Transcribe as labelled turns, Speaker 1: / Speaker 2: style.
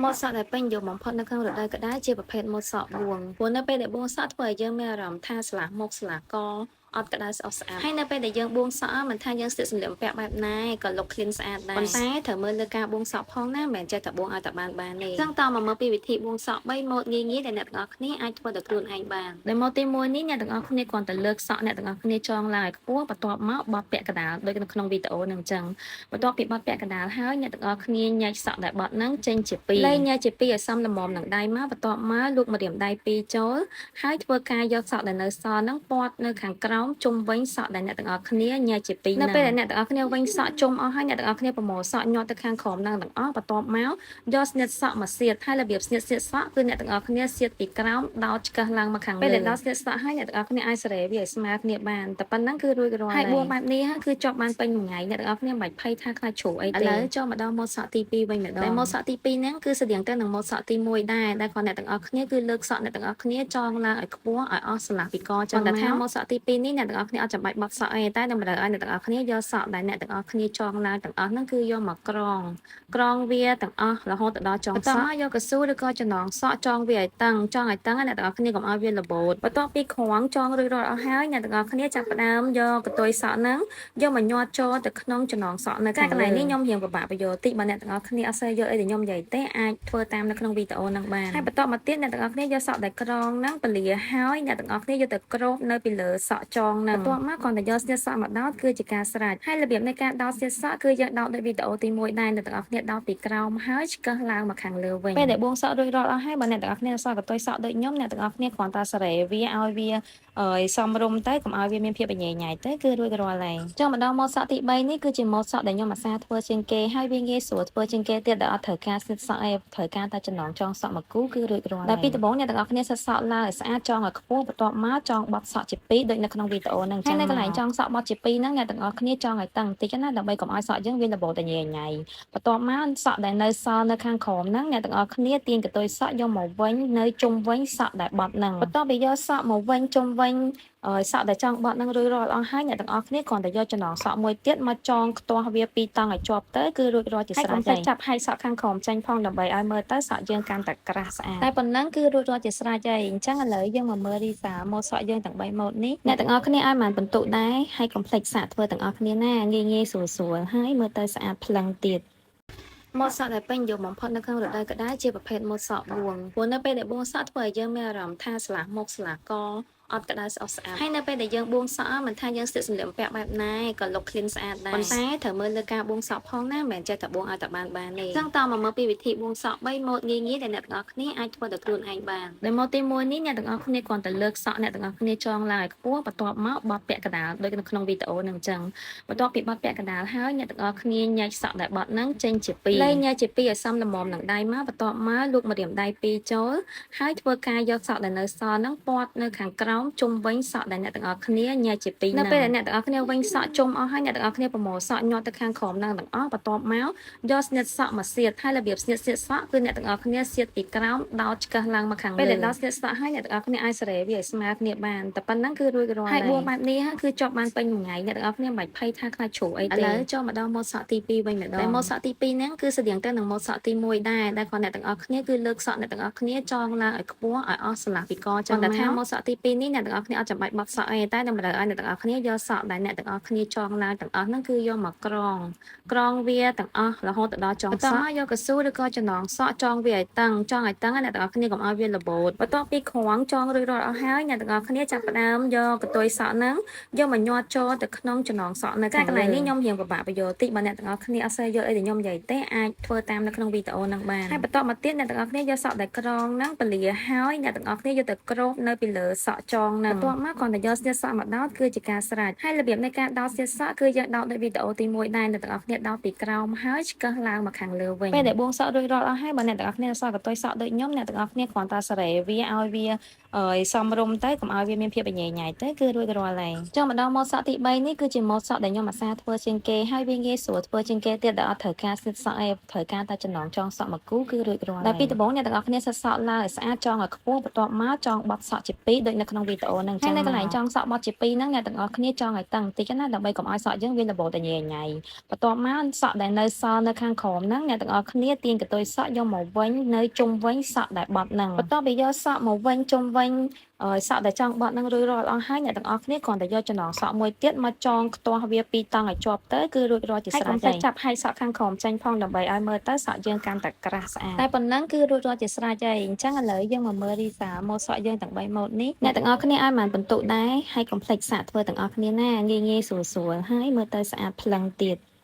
Speaker 1: ម៉ូតសក់ដែលពេញនិយមបំផុតនៅក្នុងរដូវក្តៅជាប្រភេទម៉ូតសក់បួងព្រោះនៅពេលដែលបួងសក់ធ្វើឲ្យយើងមានអារម្មណ៍ថាស្រឡះមុខស្រឡះកអត់ក្តៅស្អុះស្អាប់ហើយនៅពេលដែលយើងបួងសក់មិនថាយើងស្លៀកសម្លៀកបំពាក់បែបណាក៏ look clean ស្អាតដែរប៉ុន្តែត្រូវមើលលើការបួងសក់ផងណាមិនមែនចេះតែបួងឲ្យតែបានបានទេអញ្ចឹងតមកមើលពីវិធីបួងសក់3ម៉ូតងាយៗដែលអ្នកទាំងអស់គ្នាអាចធ្វើដោយខ្លួនឯងបានដោយម៉ូតទី1នេះអ្នកទាំងអស់គ្នាគ្រាន់តែលើកសក់អ្នកទាំងអស់គ្នាចងឡើងឲ្យខ្ពស់បន្ទាប់មកបត់ពាក់កណ្ដាលដូចនៅក្នុងវីដេអូហ្នឹងអញ្ចឹង បន្ទាប់ពីបត់ពាក់កណ្ដាលហើយអ្នកទាំងអស់គ្នាញែកសក់ដែលបត់ហ្នឹងចេញជាពីរលែងញែកជាពីរឲ្យសមល្មមនឹងដៃមកបន្ទាប់មកលូកម្រាមដៃពីរចូលហើយធ្វើការយកសក់ដែលនៅសល់ហ្នឹងព័ទ្ធនៅខាងក្រោមជុំវិញសក់ដែលអ្នកទាំងអស់គ្នាញែកជាពីរនៅពេលដែលអ្នកទាំងអស់គ្នាវិញសក់ជុំអស់ហើយអ្នកទាំងអស់គ្នាប្រមូលសក់ញាត់ទៅខាងក្រោមហ្នឹងទាំងអស់បន្ទាប់មកយកស្នៀតសក់មកសៀតហើយរបៀបស្នៀតសៀតសក់គឺអ្នកទាំងអស់គ្នាសៀតពីក្រោមដោតឆ្កឹះឡើងមកខាងលើពេលដែលដោតស្នៀតសក់ហើយអ្នកទាំងអស់គ្នាអាចសេរីវាឲ្យស្មើគ្នាបានតែប៉ុណ្ណឹងគឺរួចរាល់ហើយបួងបែបនេះគឺជាប់បានពេញមួយថ្ងៃអ្នកទាំងអស់គ្នាមិនបាច់ភ័យថាខ្លាចជ្រុះអីទេឥឡូវចូលមកដល់ម៉ូតសក់ទី2វិញម្ដងតែម៉ូតសក់ទី2ហ្នឹងគឺស្តៀងទៅនឹងម៉ូតសក់ទី1ដែរដែលគ្រាន់អ្នកទាំងអស់គ្នាគឺលើកសក់អ្នកទាំងអស់គ្នាចងឡើងឲ្យខ្ពស់ឲ្យអស់ស្រឡះពីកចឹងតែថាម៉ូតសក់ទី2នេះអ្នកទាំងអស់គ្នាអត់ចាំបាច់បត់សក់អីតែតម្រូវឲ្យអ្នកទាំងអស់គ្នាយកសក់ដែលអ្នកទាំងអស់គ្នាចងឡើងទាំងអស់ហ្នឹងគឺយកមកក្រង ក្រងវាទាំងអស់រហូតទៅដល់ចុងសក់បន្ទាប់មកយកកស៊ូឬក៏ចំណងសក់ចងវាឲ្យតឹងចងឲ្យតឹងអ្នកទាំងអស់គ្នាកុំឲ្យវារបូតបន្ទាប់ពីក្រងចងរួចរាល់អស់ហើយអ្នកទាំងអស់គ្នាចាប់ផ្ដើមយកកន្ទុយសក់ហ្នឹងយកមកញាត់ចូលទៅក្នុងចំណងសក់នៅខាងកន្លែងនេះខ្ញុំរៀងពិបាកបញ្យល់តិចបើអ្នកទាំងអស់គ្នាអត់សូវយល់អីដែលខ្ញុំនិយាយទេអាចធ្វើតាមនៅក្នុងវីដេអូហ្នឹងបានហើយបន្តមកទៀតអ្នកទាំងអស់គ្នាយកសក់ដែលក្រងហ្នឹងពលាហើយអ្នកទាំងអស់គ្នាយកទៅគ្របនៅពីលើសក់ចងហ្នឹងបន្ទាប់មកគ្រាន់តែយកស្នៀតសក់មកដោតគឺជាការស្រេចហើយរបៀបនៃការដោតស្នៀតសក់គឺយើងដោតដូចវីដេអូទី1ដែរអ្នកទាំងអស់គ្នាដោតពីក្រោមហើយឆ្កឹះឡើងមកខាងលើវិញពេលដែលបួងសក់រួចរាល់អស់ហើយបើអ្នកទាំងអស់គ្នាសល់កន្ទុយសក់ដូចខ្ញុំអ្នកទាំងអស់គ្នាគ្រាន់តែសេរីវាឲ្យវាអើយសមរម្យទៅកុំឲ្យវាមានភាពញ៉ៃញ៉ៃទៅគឺរួចរាល់ហើយចង់មកដល់ម៉ូតសក់ទី3នេះគឺជាម៉ូតសក់ដែលខ្ញុំអាសាធ្វើជាងគេហើយវាងាយស្រួលធ្វើជាងគេទៀតដែលអត់ត្រូវការស្និតសក់អីត្រូវការតែចំណងចងសក់មួយគូគឺរួចរាល់ហើយពីដំបូងអ្នកទាំងអស់គ្នាសិតសក់ឡើងឲ្យស្អាតចងឲ្យខ្ពស់បន្ទាប់មកចងបត់សក់ជាពីរដូចនៅក្នុងវីដេអូហ្នឹងចឹងហើយនៅកន្លែងចងសក់បត់ជាពីរហ្នឹងអ្នកទាំងអស់គ្នាចងឲ្យតឹងបន្តិចណាដើម្បីកុំឲ្យសក់យើងវារបូតតែញ៉ៃញ៉ៃបន្ទាប់មកសក់ដែលនៅសល់នៅខាងក្រោមហ្នឹងអ្នកទាំងអស់គ្នាទាញកន្ទុយសក់យកមកវិញនៅជុំវិញសក់ដែលបត់ហ្នឹងបន្ទាប់ពីយកសក់មកវិញជុំវិញអឺសក់ដែលចង់បត់នឹងរួចរាល់អស់ហើយអ្នកទាំងអស់គ្នាគ្រាន់តែយកចំណងសក់មួយទៀតមកចងខ្ទាស់វាពីរតង់ឲ្យជាប់ទៅគឺរួចរាល់ជាស្រេចហើយចាប់ហែកសក់ខាងក្រោមចេញផងដើម្បីឲ្យមើលទៅសក់យើងកាន់តែក្រាស់ស្អាតតែប៉ុណ្ណឹងគឺរួចរាល់ជាស្រេចហើយអញ្ចឹងឥឡូវយើងមកមើលរីសាម៉ូតសក់យើងទាំង3ម៉ូតនេះអ្នកទាំងអស់គ្នាឲ្យបានបន្ទុកដែរហើយកុំភ្លេចសាកធ្វើទាំងអស់គ្នាណាងាយងាយស្រួលស្រួលហើយមើលទៅស្អាតភ្លឹងទៀតម៉ូតសក់ដែលពេញនិយមបំផុតនៅក្នុងរដូវក្តៅជាប្រភេទម៉ូតសក់បួងព្រោះនៅពេលដែលបួងសក់ធ្វើឲ្យយើងមានអារម្មណ៍ថាស្រឡះមុខស្រឡះកអត់ក្តៅស្អុះស្អាប់ហើយនៅពេលដែលយើងបួងសក់មិនថាយើងស្លៀកសម្លៀកបំពាក់បែបណាក៏ look clean ស្អាតដែរប៉ុន្តែត្រូវមើលលើការបួងសក់ផងណាមិនមែនចេះតែបួងឲ្យតែបានបានទេអញ្ចឹងតមកមើលពីវិធីបួងសក់3ម៉ូតងាយៗដែលអ្នកទាំងអស់គ្នាអាចធ្វើដោយខ្លួនឯងបានដោយម៉ូតទី1នេះអ្នកទាំងអស់គ្នាគ្រាន់តែលើកសក់អ្នកទាំងអស់គ្នាចងឡើងឲ្យខ្ពស់បន្ទាប់មកបត់ពាក់កណ្ដាលដូចនៅក្នុងវីដេអូហ្នឹងអញ្ចឹងបន្ទាប់ពីបត់ពាក់កណ្ដាលហើយអ្នកទាំងអស់គ្នាញែកសក់ដែលបត់ហ្នឹងចេញជាពីរលែងញែកជាពីរឲ្យសមល្មមនឹងដៃមកបន្ទាប់មកលូកម្រាមដៃពីរចូលហើយធ្វើការយកសក់ដែលនៅសល់ហ្នឹងព័ទ្ធនៅខាងក្រោមជុំវិញសក់ដែលអ្នកទាំងអស់គ្នាញែកជាពីរនៅពេលដែលអ្នកទាំងអស់គ្នាវិញសក់ជុំអស់ហើយអ្នកទាំងអស់គ្នាប្រមូលសក់ញាត់ទៅខាងក្រោមហ្នឹងទាំងអស់បន្ទាប់មកយកស្នៀតសក់មកសៀតហើយរបៀបស្នៀតសៀតសក់គឺអ្នកទាំងអស់គ្នាសៀតពីក្រោមដោតឆ្កឹះឡើងមកខាងលើពេលដែលដោតស្នៀតសក់ហើយអ្នកទាំងអស់គ្នាអាចសេរីវាឲ្យស្មើគ្នាបានតែប៉ុណ្ណឹងគឺរួចរាល់ហើយបួងបែបនេះគឺជាប់បានពេញមួយថ្ងៃអ្នកទាំងអស់គ្នាមិនបាច់ភ័យថាខ្លាចជ្រុះអីទេឥឡូវចូលមកដល់ម៉ូតសក់ទី2វិញម្ដងតែម៉ូតសក់ទី2ហ្នឹងគឺស្តៀងទៅនឹងម៉ូតសក់ទី1ដែរដែលគ្រាន់អ្នកទាំងអស់គ្នាគឺលើកសក់អ្នកទាំងអស់គ្នាចងឡើងឲ្យខ្ពស់ឲ្យអស់ស្រឡះពីកចឹងតែថាម៉ូតសក់ទី2នេះអ្នកទាំងអស់គ្នាអត់ចាំបាច់បត់សក់អីតែតម្រូវឲ្យអ្នកទាំងអស់គ្នាយកសក់ដែលអ្នកទាំងអស់គ្នាចងឡើងទាំងអស់ហ្នឹងគឺយកមកក្រងក្រងវាទាំងអស់រហូតទៅដល់ចុងសក់បន្ទាប់មកយកកស៊ូឬក៏ចំណងសក់ចងវាឲ្យតឹងចងឲ្យតឹងអ្នកទាំងអស់គ្នាកុំឲ្យវារបូតបន្ទាប់ពីក្រងចងរួចរាល់អស់ហើយអ្នកទាំងអស់គ្នាចាប់ផ្ដើមយកកន្ទុយសក់ហ្នឹងយកមកញាត់ចូលទៅក្នុងចំណងសក់នៅខាងកន្លែងនេះខ្ញុំរៀងពិបាកបញ្យល់តិចបើអ្នកទាំងអស់គ្នាអត់សូវយល់អីដែលខ្ញុំនិយាយទេអាចធ្វើតាមនៅក្នុងវីដេអូហ្នឹងបានហើយបន្តមកទៀតអ្នកទាំងអស់គ្នាយកសក់ដែលក្រងហ្នឹងពលាហើយអ្នកទាំងអស់គ្នាយកទៅគ្របនៅពីលើសក់ចងហ្នឹងបន្ទាប់មកគ្រាន់តែយកស្នៀតសក់មកដោតគឺជាការស្រេចហើយរបៀបនៃការដោតស្នៀតសក់គឺយើងដោតដូចវីដេអូទី1ដែរអ្នកទាំងអស់គ្នាដោតពីក្រោមហើយឆ្កឹះឡើងមកខាងលើវិញពេលដែលបួងសក់រួចរាល់អស់ហើយបើអ្នកទាំងអស់គ្នាសល់កន្ទុយសក់ដូចខ្ញុំអ្នកទាំងអស់គ្នាគ្រាន់តែសេរីវាឲ្យវាអើយសមរម្យទៅកុំឲ្យវាមានភាពញ៉ៃញ៉ៃទៅគឺរួចរាល់ហើយចង់មកដល់ម៉ូតសក់ទី3នេះគឺជាម៉ូតសក់ដែលខ្ញុំអាសាធ្វើជាងគេហើយវាងាយស្រួលធ្វើជាងគេទៀតដែលអត់ត្រូវការស្នៀតសក់អីត្រូវការតែចំណងចងសក់មួយគូគឺរួចរាល់ហើយពីដំបូងអ្នកទាំងអស់គ្នាសិតសក់ឡើងឲ្យស្អាតចងឲ្យខ្ពស់បន្ទាប់មកចងបត់សក់ជាពីរដូចនៅក្នុង វីដេអូហ្នឹងហើយនៅកន្លែងចងសក់បត់ជាពីរហ្នឹងអ្នកទាំងអស់គ្នាចងឲ្យតឹងបន្តិចណាដើម្បីកុំឲ្យសក់យើងវារបូតតែញ៉ៃញ៉ៃបន្ទាប់មកសក់ដែលនៅសល់នៅខាងក្រោមហ្នឹងអ្នកទាំងអស់គ្នាទាញកន្ទុយសក់យកមកវិញនៅជុំវិញសក់ដែលបត់ហ្នឹងបន្ទាប់ពីយកសក់មកវិញជុំវិញអឺសក់ដែលចង់បត់នឹងរួចរាល់អស់ហើយអ្នកទាំងអស់គ្នាគ្រាន់តែយកចំណងសក់មួយទៀតមកចងខ្ទាស់វាពីរតង់ឲ្យជាប់ទៅគឺរួចរាល់ជាស្រេចហើយចាប់ហែកសក់ខាងក្រោមចេញផងដើម្បីឲ្យមើលទៅសក់យើងកាន់តែក្រាស់ស្អាតតែប៉ុណ្ណឹងគឺរួចរាល់ជាស្រេចហើយអញ្ចឹងឥឡូវយើងមកមើលរីសាម៉ូតសក់យើងទាំង3ម៉ូតនេះអ្នកទាំងអស់គ្នាឲ្យបានពិន្ទុដែរហើយកុំភ្លេចសាកធ្វើទាំងអស់គ្នាណាងាយងាយស្រួលស្រួលហើយមើលទៅស្អាតភ្លឹងទៀត។